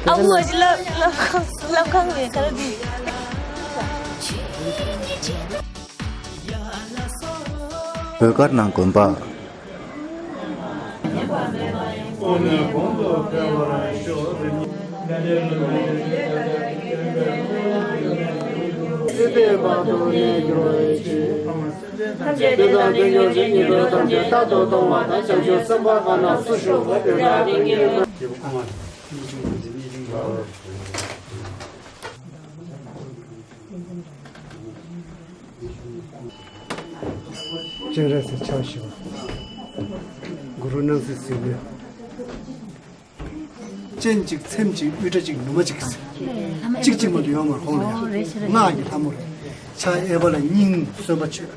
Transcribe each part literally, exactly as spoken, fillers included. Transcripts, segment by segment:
ཨ་ཁུ་ཨ་ཅེ་ལབ་ལབ་ཁང་ལབ་ཁང་མེད་ག་རེ་འདི། བོད་མཁར་ནང་དགོན་པ། ཐམས་ཅད་བདེ་དང་ལྡན་ཁྱོད་རིགས་ཉིད་དུ་ཐམས་ཅད་རྟག་ཏུ་གཏོང་བ་དང་། བྱང་ཆུབ་སེམས་དཔའ་གང་ན་སུ་བཞུགས་པ་དེ་དག་ཀུན་གྱི། སྤྱན་རས་གཟིགས་ཕྱག་བཞི་པ། གུ་རུ་སྣང་སྲིད་ཟེར་ནས། སྤྱན་གཅིག་མཚམས་གཅིག་དབུ་སྐྲ་གཅིག་ནུ་མ་གཅིག་གཅིག་གཅིག་མ་གཏོགས་ཡོད་མ་རེད། ཁོང་ལ་ཡང་སྔགས་ཀྱི་ལྷ་མོ་རེད། ཕྱག་གཡས་པ་ལ་སྙིང་གསོན་པ་མཆོད།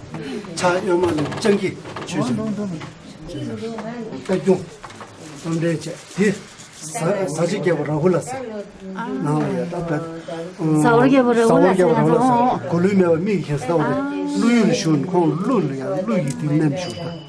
ཕྱག་གཡོན་མ་ལ་སྤྱང་ཀི་མཆོད་ཅིང་། རྟ་རྒྱུང་། རྟ་མགྲིན་བཅས་དེ། ཟ་ཟ་བྱེད་རྒྱལ་པོ་ར་གུ་ལ་ཟེར། ནང་ལ་ཡ་ད་བད། ཟ་བར་རྒྱལ་པོ་ར་གུ་ལ་ཟེར་ཡ་ཟེར། གོ་ལུས་མེད་པ་མིག་གིས་ཟ་བ་རེད། ཀླུ་ཡུལ་བཞུགས་ནས་ཁོང་ཀླུ་ལ་ཡ་ཀླུ་ཡི་དེ་མནན་བཞུགས་ད།